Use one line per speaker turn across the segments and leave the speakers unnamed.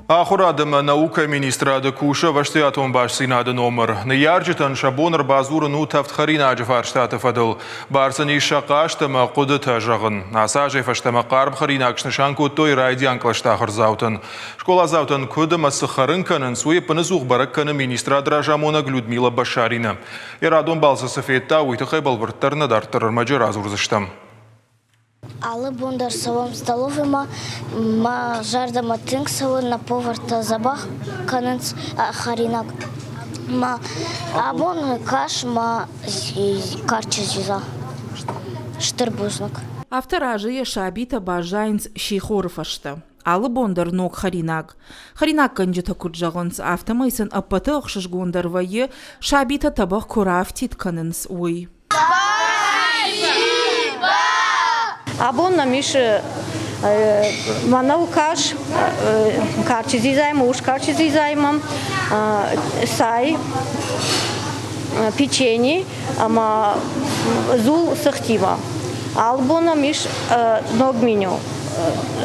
Ахуырад ӕмӕ наукӕйы министрады кусы ӕвӕстиатон бастдзинады номыр. Ныййарджытӕн сӕ бон ӕрбадзурын у тӕвд хӕринаджы фарстаты фӕдыл. Бар сын ис сӕ хъаст ӕмӕ хъуыдытӕ зӕгъын. Ацы азӕй фӕстӕмӕ хъарм хӕринаг снысан кодтой райдиан кълӕсты ахуырдзаутӕн. Скъоладзаутӕн куыд ӕмӕ цы хӕрын кӕнынц, уый ӕппынӕдзух бӕрӕг кӕны министрады разамонӕг Людмила Башарина. Йӕ радон балцы цы федта, уый тыххӕй бӕлвырддӕр нӕ дарддӕр ӕрмӕджы радзурдзыстӕм.
Алы бон дӕр цӕуӕм столовыймӕ. Мӕ зӕрдӕмӕ тынг цӕуы, нӕ повартӕ дзӕбӕх кӕнынц хӕринаг. Мӕ абон кас мӕ карчы дзидза. Стыр бузныг.
Афтӕ разыйӕ сабитӕ баззайынц сихоры фӕстӕ. Алы бон дӕр ног хӕринаг. Хӕринаггӕнджытӕ куыд зӕгъынц, афтӕмӕй сын ӕппӕты ӕхсызгондӕр вӕййы, сабитӕ тӕбӕгъ куы раафтид кӕнынц, уый.
Абон нӕм ис мӕнӕуы кас, карчы дзидзаимӕ, урс карчы дзидзаимӕ, цай, печенье ӕмӕ дзул цыхтимӕ. Алы бон нӕм ис ног меню.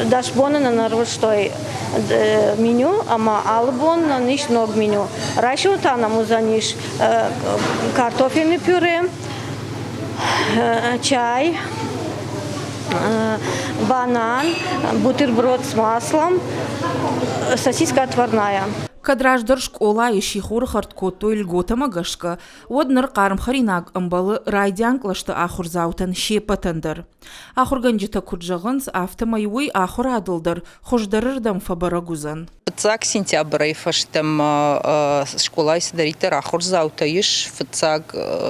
10 боны нын ӕрвыстой меню ӕмӕ алы бон нын ис ног меню. Райсом та нӕм уыдзӕнис картофельный пюре, чай, банан, бутерброд с маслом, сосиска отварная.
Кӕд раздӕр скъолайы сихоры хӕрд кодтой льготӕмӕ гӕсгӕ, уӕд ныр хъарм хӕринаг ӕмбӕлы райдиан кълӕсты ахуырдзаутӕн се ппӕтӕн дӕр. Ахуыргӕнджытӕ куыд зӕгъынц, афтӕмӕй уый ахуырадыл дӕр хуыздӕрырдӕм фӕбӕрӕг уыдзӕн.
Фыццаг сентябрӕй фӕстӕмӕ скъолайы цыдӕриддӕр ахуырдзаутӕ ис, фыццаг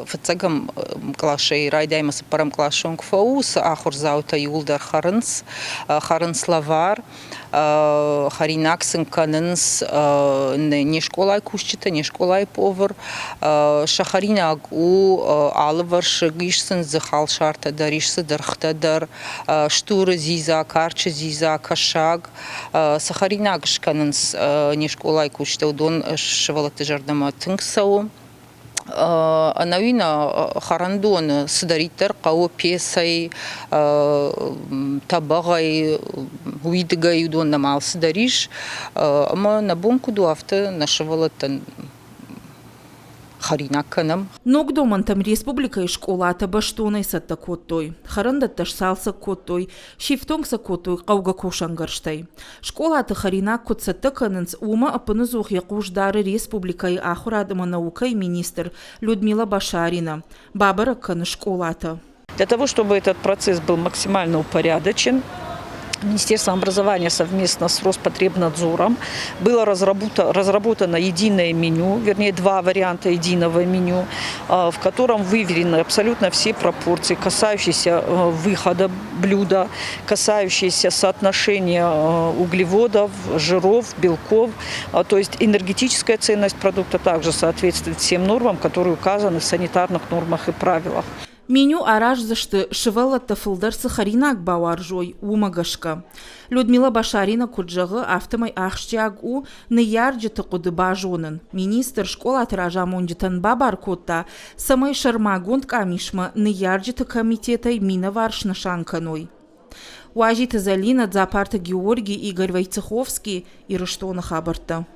фыццӕгӕм къласӕй райдайӕм цыппӕрӕм къласы онг фӕуы, уыцы ахуырдзаутӕ иууылдӕр хӕрынц, хӕрынц лӕвар, хӕринаг сын кӕнынц не скъолайы кусджытӕ, не скъолайы повар. Сӕ хӕринаг у алывӕрсыг, ис сын дзы халсартӕ дӕр, ис дзы дыргътӕ дӕр, стуры дзидза, карчы дзидза, кӕсаг. Цы хӕринаг скӕнынц не скъолайы кусджытӕ, уыдон сывӕллӕтты зӕрдӕмӕ тынг цӕуы. Ӕнӕуи нӕ хӕрӕндоны цыдӕриддӕр хъӕуы пецӕй, тӕбӕгъӕй, уидыгӕй, уыдон нӕм алцыдӕр ис. Ӕмӕ нӕ бон куыд у, афтӕ нӕ сывӕллӕттӕн хӕринаг кӕнӕм.
Ног домӕнтӕм республикӕйы скъолатӕ бӕстонӕй цӕттӕ кодтой, хӕрӕндӕттӕ сцалцӕг кодтой, сифтонг сӕ кодтой хъӕугӕ кусӕнгӕрзтӕй. Скъолаты хӕринаг куыд цӕттӕ кӕнынц, уымӕ ӕппынӕдзух йӕ хъус дары республикӕйы ахуырад ӕмӕ наукӕйы министр Людмила Башарина. Бабӕрӕг кӕны скъолатӕ.
Для того, чтобы этот процесс был максимально упорядочен, Министерством образования совместно с Роспотребнадзором было разработано единое меню, вернее, два варианта единого меню, в котором выверены абсолютно все пропорции, касающиеся выхода блюда, касающиеся соотношения углеводов, жиров, белков. То есть энергетическая ценность продукта также соответствует всем нормам, которые указаны в санитарных нормах и правилах.
Меню араздзысты, сывӕллӕттӕ фылдӕр цы хӕринаг бауарзой, уымӕ гӕсгӕ. Людмила Башарина куыд зӕгъы, афтӕмӕй ахсджиаг у ныййарджыты хъуыды базонын. Министр скъолаты разамонджытӕн бабар кодта, цӕмӕй сӕрмагонд къамисмӕ ныййарджыты комитетӕй минӕвар снысан кӕной. Уазиты Зӕлинӕ, Дзапарты Георгий, Игорь Войцеховский, Ирыстоны хабӕрттӕ.